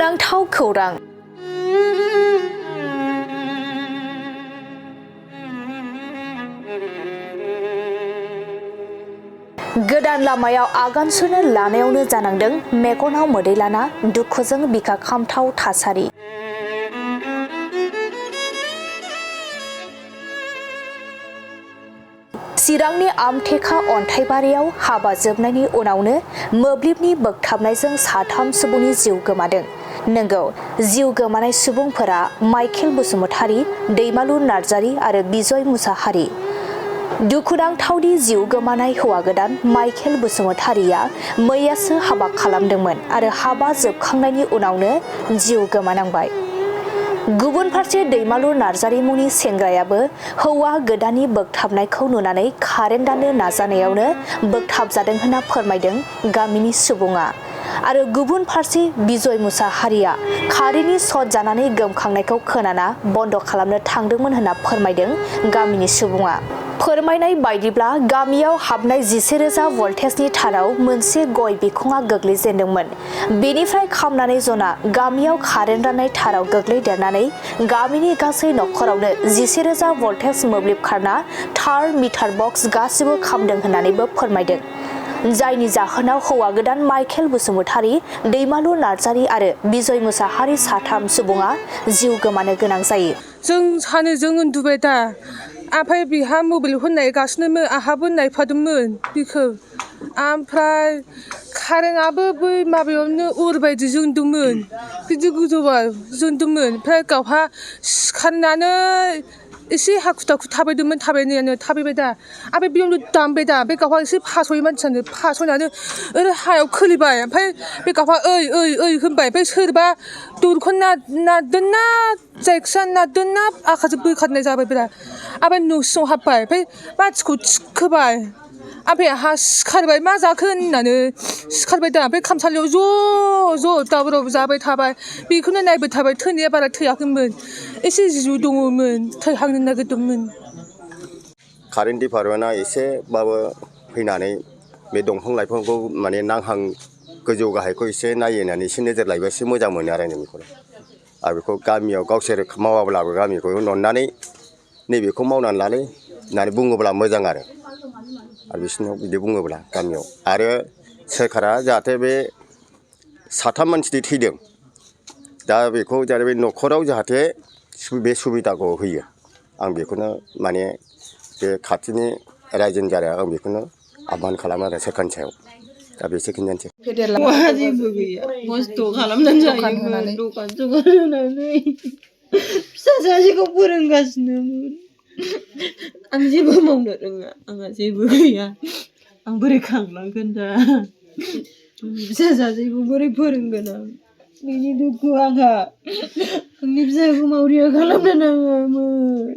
दुखुनांथाव खौरां गोदान लामायाव आगान सुरनो लानायावनो जानांदों मेगनाव मोदै लाना दुखुजों बिखा खामथाव थासारि। चिरांनि आमथेखा अन्थाइबारियाव हाबा जोबनायनि उनावनो मोब्लिबनि बोगथाबनायजों साथाम सुबुंनि जिउ गोमादों। नंगौ, जिउ गोमानाय सुबुंफोरा माइकेल बसुमतारी, दैमालु नार्जारी आरो बिजय मुसाहारि। दुखुनांथावनि जिउ गोमानाय हौवा गोदान माइकेल बसुमतारीया मैयासो हाबा खालामदोंमोन आरो हाबा जोबखांनायनि उनावनो जिउ गोमानांबाय। गुबुन फारसे दैमालु नार्जारी मुंनि सेंग्रायाबो हौवा गोदाननि बोगथाबनायखौ नुनानै कारेन्ट दाननो नाजानायावनो बोगथाबजादों होनना फोरमायदों गामिनि सुबुङा। आरो गुबुन फारसे बिजय मुसाहारिया कारेन्टनि सर्ट जानानै गोमखांनायखौ खोनाना बन्द खालामनो थांदोंमोन होनना फोरमायदों गामिनि सुबुङा। फोरमायनाय बायदिब्ला गामियाव हाबनाय 11,000 भल्टेजनि ताराव मोनसे गय बिखंआ गोग्लैजेनदोंमोन। बेनिफ्राय खामनानै जना गामियाव कारेन्ट राननाय ताराव गोग्लैदेरनानै गामिनि गासै नखरावनो 11,000 भल्टेज मोब्लिब खारना तार, मिटार बक्स गासिबो खामदों होननानैबो फोरमायदों। जायनि जाहोनाव हौवा गोदान माइकेल बसुमतारी, दैमालु नार्जारी आरो बिजय मुसाहारि साथाम सुबुङा जिउ गोमानो गोनां जायो। जों सानैजों उन्दुबाय दा, ओमफ्राय बिहा मबाइलखौ नायगासिनोमोन, आंहाबो नायफादोंमोन बिखौ। ओमफ्राय कारेन्टआबो बै माबायावनो अर बायदि जोंदोंमोन, बिदि गोजौआव जोंदोंमोन। ओमफ्राय गावहा सिखारनानै एसे हाखु दाखु थाबायदोंमोन, थाबायबाय दा, ओमफ्राय बेयावनो दामबाय दा। बे गावहा एसे फासयो मानसियानो, फासयनानै ओरै हायाव खोलैबाय। ओमफ्राय बे गावहा ओइ ओइ ओइ होनबाय। ओमफ्राय सोरबा दरखौ नारदोंना जायखिया नारदोंना आखाइजों बोखारनाय जाबाय बिराद। ओमफ्राय न' सिङाव हाबबाय, ओमफ्राय मानसिखौ थिखोबाय। ओमफ्राय आंहा सिखारबाय, मा जाखो होननानै सिखारबाय दा। ओमफ्राय खामसालियाव ज' दावराव जाबाय थाबाय, बेखौनो नायबाय थाबाय। थैनाया बारा थैयाखैमोन, एसे जिउ दङमोन, थैहांनो नागिरदोंमोन। कारेन्ट डिपार्टमेन्टआ एसेबाबो फैनानै बे दंफां लाइफांखौ माने नांहां गोजौ गाहायखौ एसे नायो होननानै एसे नोजोर लायोबा एसे मोजां मोनो आरो बेखौ। आरो बेखौ गामियाव गावसोर मावाब्लाबो गामिखौ अननानै नैबेखौ मावनानै लालै होननानै बुङोब्ला मोजां आरो बिसोरनाव बिदि बुङोब्ला गामियाव। आरो सोरखारा जाहाथे बे साथाम मानसि थैदों, दा बेखौ जाहाथे बे न'खराव जाहाथे बे सुबिदाखौ होयो। आं बेखौनो माने बे खाथिनि रायजोनि जारा आं बेखौनो आह्वान खालामो आरो सोरखारनि सायाव। दा बेसे खिनियानोसै। हौवा जेबो गैया, खस्थ' खालामनानै जायोमोन, दखान होनानै फिसा सासेखौ फोरोंगासिनोमोन। आं जेबो मावनो रोङा, आंहा जेबो गैया, आं बोरै खांलांगोन दा, फिसा सासेखौ बोरै फोरोंगोन आं, बेनि दुखु आंहा। आंनि फिसाखौ मावरिया खालामनो नाङामोन।